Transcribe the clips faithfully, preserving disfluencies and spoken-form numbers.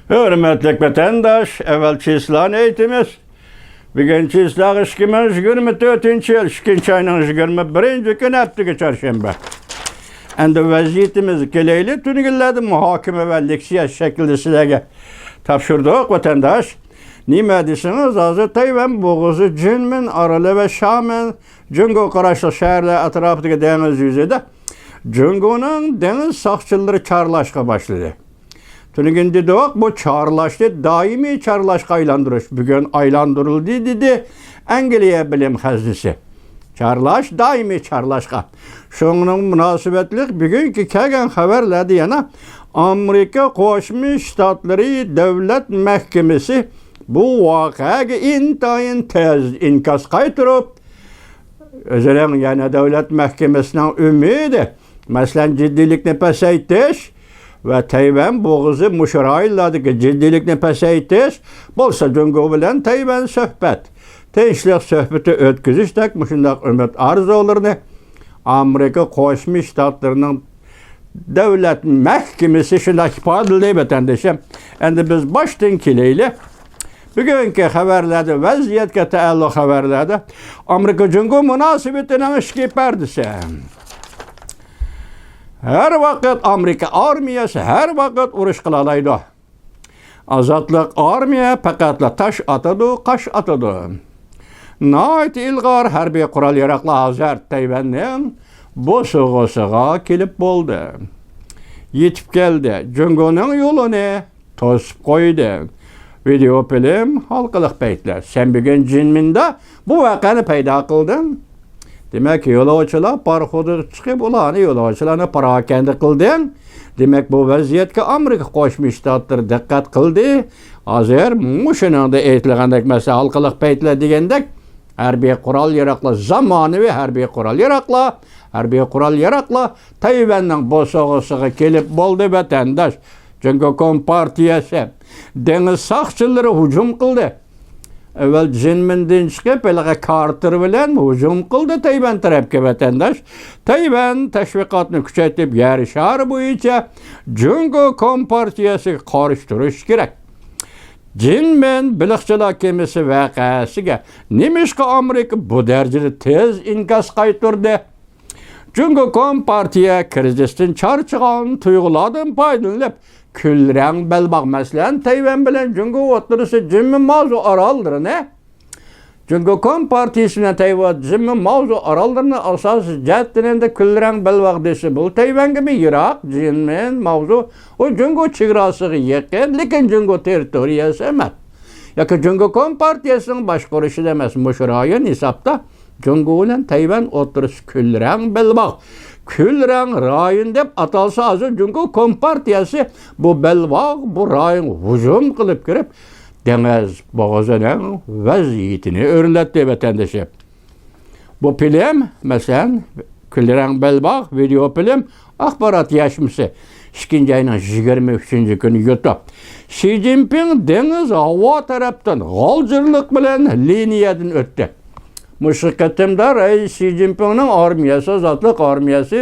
ھۆرمەتلىك ۋەتەنداش، ئەۋۋەل چىسلانى ئېيتىمىز. بۈگۈن چىسلاغا ئىككى مىڭ يىگىرمە تۆتىنچى يىل، ئىككىنچى ئاينىڭ يىگىرمە بىرىنچى كۈنى، ھەپتىگە چارشەنبە. ئەمدى ۋەزىيىتىمىزگە كېلەيلى. تۈنۈگۈنلەردە مۇھاكىمە ۋە لېكسىيە شەكلىدە سىلەرگە تاپشۇردۇق، ۋەتەنداش. نېمە دېسىڭىز، ھازىر تەيۋەن بوغۇزى جىنمىن ئارىلى ۋە شامېن جۇڭگو قاراشلىق شەھەرلەر ئەتراپىدىكى دېڭىز يۈزىدە جۇڭگونىڭ دېڭىز ساقچىلىرى چارلاشقا باشلىدى. تۈنۈگۈن دېدۇق، بۇ چارلاشنى دائىمىي چارلاشقا ئايلاندۇرۇش. بۈگۈن ئايلاندۇرۇلدى، دېدى ئەنگلىيە بىلىم خەزنىسى. چارلاش دائىمىي چارلاشقا. شۇنىڭ مۇناسىۋەتلىك بۈگۈنكى كەلگەن خەۋەرلەردە يەنە ئامېرىكا قوشما شتاتلىرى دۆلەت مەھكىمىسى بۇ ۋەقەگە ئىنتايىن تېز ئىنكاس قايتۇرۇپ، ئۆزىنىڭ يەنە دۆلەت مەھكىمىسىنىڭ ئۈمىدى، مەسىلەن، جىددىيلىكنى پەسەيتىش ۋە تەيۋەن بوغۇزى مۇشۇ رايونلاردىكى جىددىيلىكنى پەسەيتىش بولسا، جۇڭگو بىلەن تەيۋەن سۆھبەت، تىنچلىق سۆھبىتى ئۆتكۈزۈشتەك مۇشۇنداق ئۈمىد ئارزۇلىرىنى ئامېرىكا قوشما شتاتلىرىنىڭ دۆلەت مەھكىمىسى شۇنداق ئىپادىلىدى، ۋەتەندىشىم. ئەمدى بىز باشتىن كېلەيلى. بۈگۈنكى خەۋەرلەردە، ۋەزىيەتكە تەئەللۇق خەۋەرلەردە، ئامېرىكا جۇڭگو مۇناسىۋىتىنىڭ ئىچكى پەردىسى. ھەر ۋاقىت ئامېرىكا ئارمىيەسى ھەر ۋاقىت ئۇرۇش قىلالايدۇ. ئازادلىق ئارمىيە پەقەتلا تاش ئاتىدۇ، قاش ئاتىدۇ. ناھايىتى ئىلغار ھەربىي قورال-ياراغلار ھازىر تەيۋەننىڭ بوسۇغىسىغا كېلىپ بولدى. يېتىپ كەلدى. جۇڭگونىڭ يولىنى توسۇپ قويدى. ۋىدېئو فىلىم، ھالقىلىق پەيتلەر. سەن بۈگۈن جىنمىندا بۇ ۋەقەنى پەيدا قىلدىڭ. دېمەك، يولۇچىلار پاراخوتىغا چىقىپ، ئۇلارنى، يولۇچىلارنى پاراكەندە قىلدىڭ. دېمەك، بۇ ۋەزىيەتكە ئامېرىكا قوشما شتاتلىرى دىققەت قىلدى. ھازىر مۇشۇنىڭدا ئېيتىلغاندەك، مەسىلەن، ھالقىلىق پەيتلەر دېگەندەك، ھەربىي قورال-ياراغلار، زامانىۋى ھەربىي قورال-ياراغلار، ھەربىي قورال-ياراغلار تەيۋەننىڭ بوسۇغىسىغا كېلىپ بولدى، ۋەتەنداش. جۇڭگو كومپارتىيەسى دېڭىز ساقچىلىرى ھۇجۇم قىلدى. ئەۋۋەل جىنمىندىن چىقىپ، ھېلىقى كارتېر بىلەن ھۇجۇم قىلدى تەيۋەن تەرەپكە، ۋەتەنداش. تەيۋەن تەشۋىقاتنى كۈچەيتىپ، يەر شارى بويىچە جۇڭگو كومپارتىيەسىگە قارشى تۇرۇشى كېرەك. جىنمىن بېلىقچىلار كېمىسى ۋەقەسىگە نېمىشقا ئامېرىكا بۇ دەرىجىدە تېز ئىنكاس قايتۇردى؟ جۇڭگو كومپارتىيە كىرىزىستىن چارچىغان تۇيغۇلاردىن پايدىلىنىپ، كۈلرەڭ بەلباغ، مەسىلەن، تەيۋەن بىلەن جۇڭگو ئوتتۇرىسى جىنمىن ماۋزۇ ئاراللىرىنى جۇڭگو كومپارتىيىسى بىلەن تەيۋەن جىنمىن ماۋزۇ ئاراللىرىنى ئاساسىي جەھەتتىن ئەمدى كۈلرەڭ بەلباغ دېسە، بۇ تەيۋەنگىمۇ يىراق، جىنمىن ماۋزۇ، ئۇ جۇڭگو چېگراسىغا يېقىن، لېكىن جۇڭگو تېررىتورىيەسى ئەمەس. ياكى جۇڭگو كومپارتىيەسىنىڭ باشقۇرۇشىدا ئەمەس، مۇشۇ رايون ھېسابتا جۇڭگو بىلەن تەيۋەن ئوتتۇرىسى كۈلرەڭ بەلباغ. كۈلرەڭ رايون دەپ ئاتالسا، ھازىر جۇڭگو كومپارتىيەسى بۇ بەلباغ، بۇ رايونغا ھۇجۇم قىلىپ كىرىپ، دېڭىز بوغۇزىنىڭ ۋەزىيىتىنى ئۆرلەتتى، ۋەتەندىشىم. بۇ فىلىم، مەسىلەن، كۈلرەڭ بەلباغ ۋىدېئو فىلىم، ئاخبارات يەشمىسى، ئىككىنچى ئاينىڭ يىگىرمە ئۈچىنچى كۈنى يۇتۇپ، شى جىنپىڭ دېڭىز ھاۋا تەرەپتىن غالجىرلىق بىلەن لىنىيەدىن ئۆتتى. مۇشۇ قېتىمدا رەئىس شى جىنپىڭنىڭ ئارمىيەسى، ئازادلىق ئارمىيەسى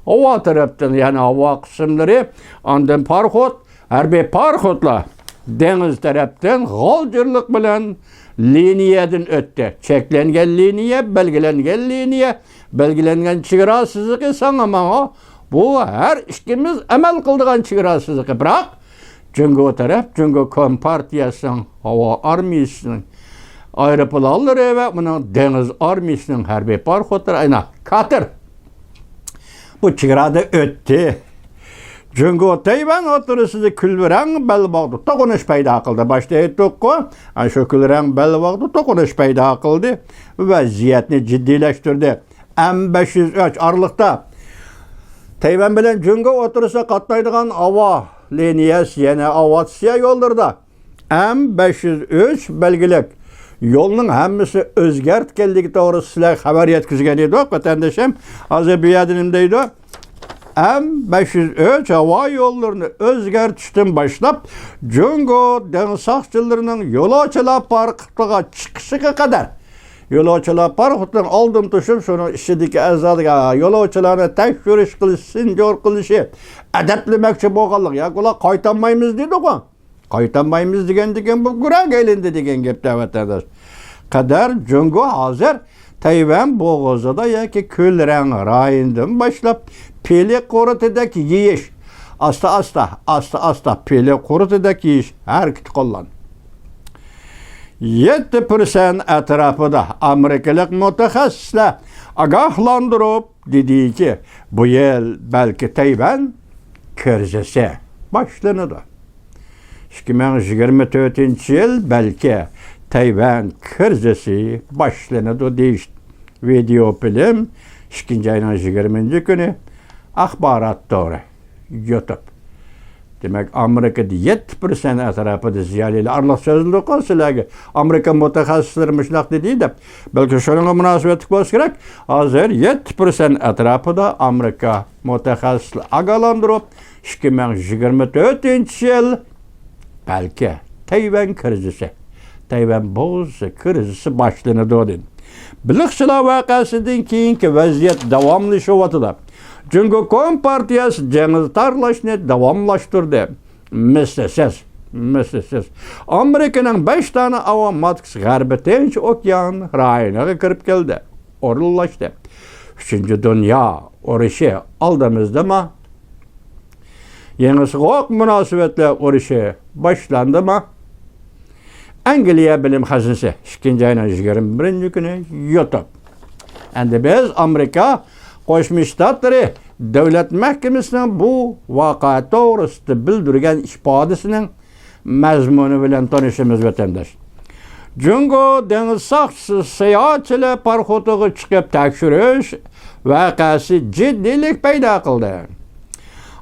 ھاۋا تەرەپتىن، يەنى ھاۋا قىسىملىرى، ئاندىن پاراخوت، ھەربىي پاراخوتلار دېڭىز تەرەپتىن غالجىرلىق بىلەن لىنىيەدىن ئۆتتى. چەكلەنگەن لىنىيە، بەلگىلەنگەن لىنىيە، بەلگىلەنگەن چېگرا سىزىقى ساڭا ماڭا، بۇ ھەر ئىككىمىز ئەمەل قىلىدىغان چېگرا سىزىقى. بىراق، جۇڭگو تەرەپ، جۇڭگو كومپارتىيەسىنىڭ ھاۋا ئارمىيىسىنىڭ ئايروپىلانلىرى ۋە ئۇنىڭ دېڭىز ئارمىيىسىنىڭ ھەربىي پاراخوتلىرى، ئەينا، كاتېر بۇ چېگرادىن ئۆتتى. جۇڭگو تەيۋەن ئوتتۇرىسىدا كۈلرەڭ بەلباغدا توقۇنۇش پەيدا قىلدى. باشتا ئېيتتۇققۇ، ئەنە شۇ كۈلرەڭ بەلباغدا توقۇنۇش پەيدا قىلدى. ۋەزىيەتنى جىددىيلەشتۈردى. ئەم بەش يۈز ئۈچ ئارىلىقتا تەيۋەن بىلەن جۇڭگو ئوتتۇرىسىدا قاتنايدىغان ھاۋا لىنىيەسى، يەنى ئاۋىئاتسىيە يوللىرىدا ئەم بەش يۈز ئۈچ بەلگىلىك يولنىڭ ھەممىسى ئۆزگەرتكەنلىكى توغرىسىدا سىلەرگە خەۋەر يەتكۈزگەن ئىدۇق، ۋەتەندىشىم. ھازىر بۇ يەردە نېمە دەيدۇ؟ ئەم بەش يۈز ئۈچ ھاۋا يوللىرىنى ئۆزگەرتىشتىن باشلاپ، جۇڭگو دېڭىز ساقچىلىرىنىڭ يولۇچىلار پاراخوتىغا چىقىشىغا قەدەر، يولۇچىلار پاراخوتىنىڭ ئالدىن توشۇپ، شۇنىڭ ئىچىدىكى ئەزالىرىغا يولۇچىلارنى تەكشۈرۈش قىلىش، سىنجور قىلىشى، ئەدەپلىمەكچى بولغانلىقى، ياكى ئۇلار قايتالمايمىز دېدىغۇ. قايتالمايمىز دېگەندىكىن بۇ گۇرەگە ئايلاندى دېگەن گەپتە، ۋەتەنداش. قەدەر جۇڭگو ھازىر تەيۋەن بوغۇزىدا ياكى كۈلرەڭ رايونىدىن باشلاپ پىلە قۇرۇتىدەك يېيىش، ئاستا-ئاستا، ئاستا-ئاستا پىلە قۇرۇتىدەك يېيىش ھەرىكىتى قوللاندى. يەتتە پىرسەنت ئەتراپىدا ئامېرىكىلىق مۇتەخەسسىسلەر ئاگاھلاندۇرۇپ دېدىكى، بۇ يىل بەلكى تەيۋەن كىرىزىسى باشلىنىدۇ. ئىككى مىڭ يىگىرمە تۆتىنچى يىل بەلكى تەيۋەن كىرىزىسى باشلىنىدۇ دېيىش. ۋىدېئو فىلىم ئىككىنچى ئاينىڭ يىگىرمىنچى كۈنى ئاخبارات تورى، يۇتۇب. دېمەك، ئامېرىكىدا يەتتە پىرسەنت ئەتراپىدا زىيالىيلار ئارىلىق سۆزلىدۇققۇ سىلەرگە. ئامېرىكا مۇتەخەسسىسلىرى مۇشۇنداق دېدى دەپ. بەلكى شۇنىڭغا مۇناسىۋەتلىك بولسا كېرەك. ھازىر يەتتە پىرسەنت ئەتراپىدا ئامېرىكا مۇتەخەسسىسلىرى ئاگاھلاندۇرۇپ، ئىككى مىڭ يىگىرمە تۆتىنچى يىل بەلكى تەيۋەن كىرىزىسى، تەيۋەن بوغۇزى كىرىزىسى باشلىنىدۇ دېدى. بېلىقچىلار ۋەقەسىدىن كېيىنكى ۋەزىيەت داۋاملىشىۋاتىدۇ. جۇڭگو كومپارتىيەسى دېڭىز تارلاشنى داۋاملاشتۇردى. مىسلىسىز، مىسلىسىز. ئامېرىكىنىڭ بەش دانە ئاۋام ماتكىسى غەربىي تىنچ ئوكيان رايونىغا كىرىپ كەلدى، ئورۇنلاشتى. ئۈچىنچى دۇنيا ئۇرۇشى ئالدىمىزدىمۇ؟ يېڭى سوغۇق مۇناسىۋەتلەر ئۇرۇشى باشلاندىمۇ؟ ئەنگلىيە بىلىم خەزنىسى، ئىككىنچى ئاينىڭ يىگىرمە بىرىنچى كۈنى، يۇتۇب. ئەمدى بىز ئامېرىكا قوشما شتاتلىرى دۆلەت مەھكىمىسىنىڭ بۇ ۋەقە توغرىسىدا بىلدۈرگەن ئىپادىسىنىڭ مەزمۇنى بىلەن تونۇشىمىز، ۋەتەنداش. جۇڭگو دېڭىز ساقچىسى ساياھەتچىلەر پاراخوتىغا چىقىپ تەكشۈرۈش ۋەقەسى جىددىيلىك پەيدا قىلدى.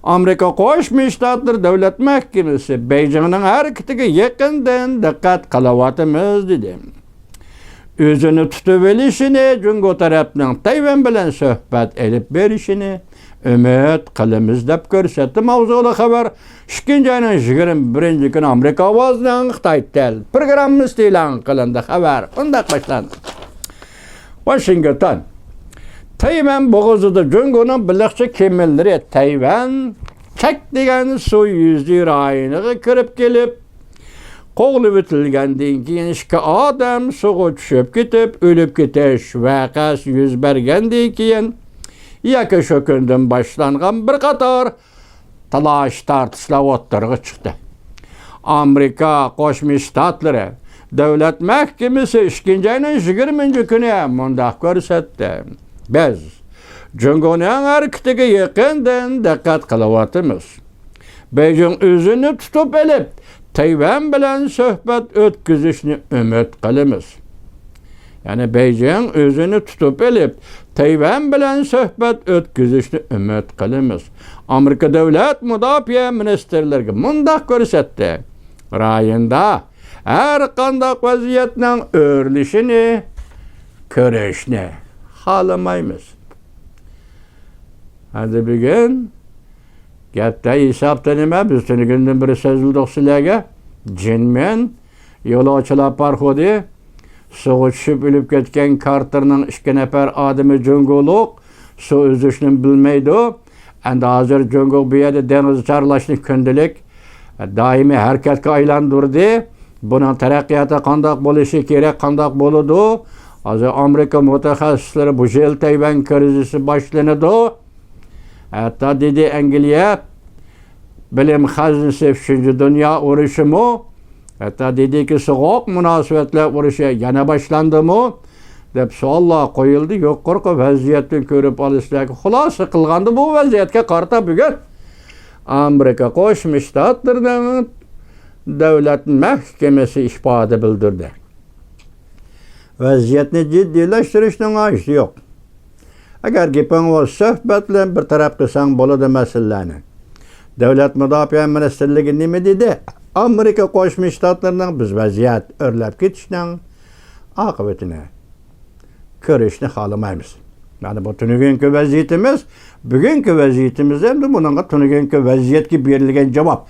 ئامېرىكا قوشما شتاتلىرى دۆلەت مەھكىمىسى بېيجىڭنىڭ ھەرىكىتىگە يېقىندىن دىققەت قىلىۋاتىمىز، دېدى. ئۆزىنى تۇتۇۋېلىشىنى، جۇڭگو تەرەپنىڭ تەيۋەن بىلەن سۆھبەت ئېلىپ بېرىشىنى ئۈمىد قىلىمىز، دەپ كۆرسەتتى. ماۋزۇلۇق خەۋەر ئىككىنچى ئاينىڭ يىگىرمە بىرىنچى كۈنى ئامېرىكا ئاۋازىنىڭ خىتاي تىل پروگراممىسىدا ئېلان قىلىندى. خەۋەر مۇنداق باشلاندى. ۋاشىنگتون. تەيۋەن بوغۇزىدا جۇڭگونىڭ بېلىقچى كېمىلىرى تەيۋەن چەك دېگەن سۇ يۈزى رايونىغا كىرىپ كېلىپ، قوغلىۋېتىلگەندىن كېيىن ئىككى ئادەم سۇغا چۈشۈپ كېتىپ، ئۆلۈپ كېتىش ۋەقەسى يۈز بەرگەندىن كېيىن ياكى شۇ كۈندىن باشلانغان بىر قاتار تالاش-تارتىشلار ئوتتۇرىغا چىقتى. ئامېرىكا قوشما شتاتلىرى دۆلەت مەھكىمىسى ئىككىنچى ئاينىڭ يىگىرمىنچى كۈنى مۇنداق كۆرسەتتى: بىز جۇڭگونىڭ ھەرىكىتىگە يېقىندىن دىققەت قىلىۋاتىمىز. بېيجىڭ ئۆزىنى تۇتۇپ ئېلىپ، تەيۋەن بىلەن سۆھبەت ئۆتكۈزۈشنى ئۈمىد قىلىمىز. يەنى بېيجىڭ ئۆزىنى تۇتۇپ ئېلىپ، تەيۋەن بىلەن سۆھبەت ئۆتكۈزۈشنى ئۈمىد قىلىمىز. ئامېرىكا دۆلەت مۇداپىئە مىنىستىرلىرىگە مۇنداق كۆرسەتتى: رايوندا ھەر قانداق ۋەزىيەتنىڭ ئۆرلىشىنى كۆرۈشنى خالىمايمىز. ئەمدى بۈگۈن گەپتە ھېسابتا نېمە؟ بىز تۈنۈگۈندىن بېرى سۆزلىدۇق سىلەرگە. جىنمىن يولۇچىلار پاراخوتى سۇغا چۈشۈپ ئۆلۈپ كەتكەن كارتېرنىڭ ئىككى نەپەر ئادىمى جۇڭگولۇق، سۇ ئۈزۈشنى بىلمەيدۇ. ئەمدى ھازىر جۇڭگو بۇ يەردە دېڭىز چارلاشنى كۈندىلىك، دائىمىي ھەرىكەتكە ئايلاندۇردى. بۇنىڭ تەرەققىياتى قانداق بولۇشى كېرەك، قانداق بولىدۇ؟ ھازىر ئامېرىكا مۇتەخەسسىسلىرى بۇ يىل تەيۋەن كىرىزىسى باشلىنىدۇ. ھەتتا دېدى ئەنگلىيە بىلىم خەزنىسى ئۈچىنچى دۇنيا ئۇرۇشىمۇ، ھەتتا دېدىكى سوغۇق مۇناسىۋەتلەر ئۇرۇشى يەنە باشلاندىمۇ؟ دەپ سوئاللار قويۇلدى. يۇقىرىقى ۋەزىيەتتىن كۆرۈپ ئالىسىلەركى، خۇلاسە قىلغاندا بۇ ۋەزىيەتكە قارىتا بۈگۈن ئامېرىكا قوشما شتاتلىرىنىڭ دۆلەت مەھكىمىسى ئىپادە بىلدۈردى. ۋەزىيەتنى جىددىيلەشتۈرۈشنىڭ ھاجىتى يوق. ئەگەر گېپىڭ بولسا سۆھبەت بىلەن بىر تەرەپ قىلساڭ بولىدۇ مەسىلىلەرنى. دۆلەت مۇداپىئە مىنىستىرلىكى نېمە دېدى؟ ئامېرىكا قوشما شتاتلىرىنىڭ بىز ۋەزىيەت ئۆرلەپ كېتىشنىڭ ئاقىۋىتىنى كۆرۈشنى خالىمايمىز. يەنى بۇ تۈنۈگۈنكى ۋەزىيىتىمىز، بۈگۈنكى ۋەزىيىتىمىز ئەمدى بۇنىڭغا تۈنۈگۈنكى ۋەزىيەتكە بېرىلگەن جاۋاب.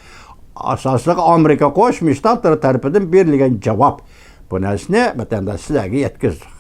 ئاساسلىق ئامېرىكا قوشما شتاتلىرى تەرىپىدىن بېرىلگەن جاۋاب. بۇ نەرسىنى ۋەتەنداش سىلەرگە يەتكۈزدۇق.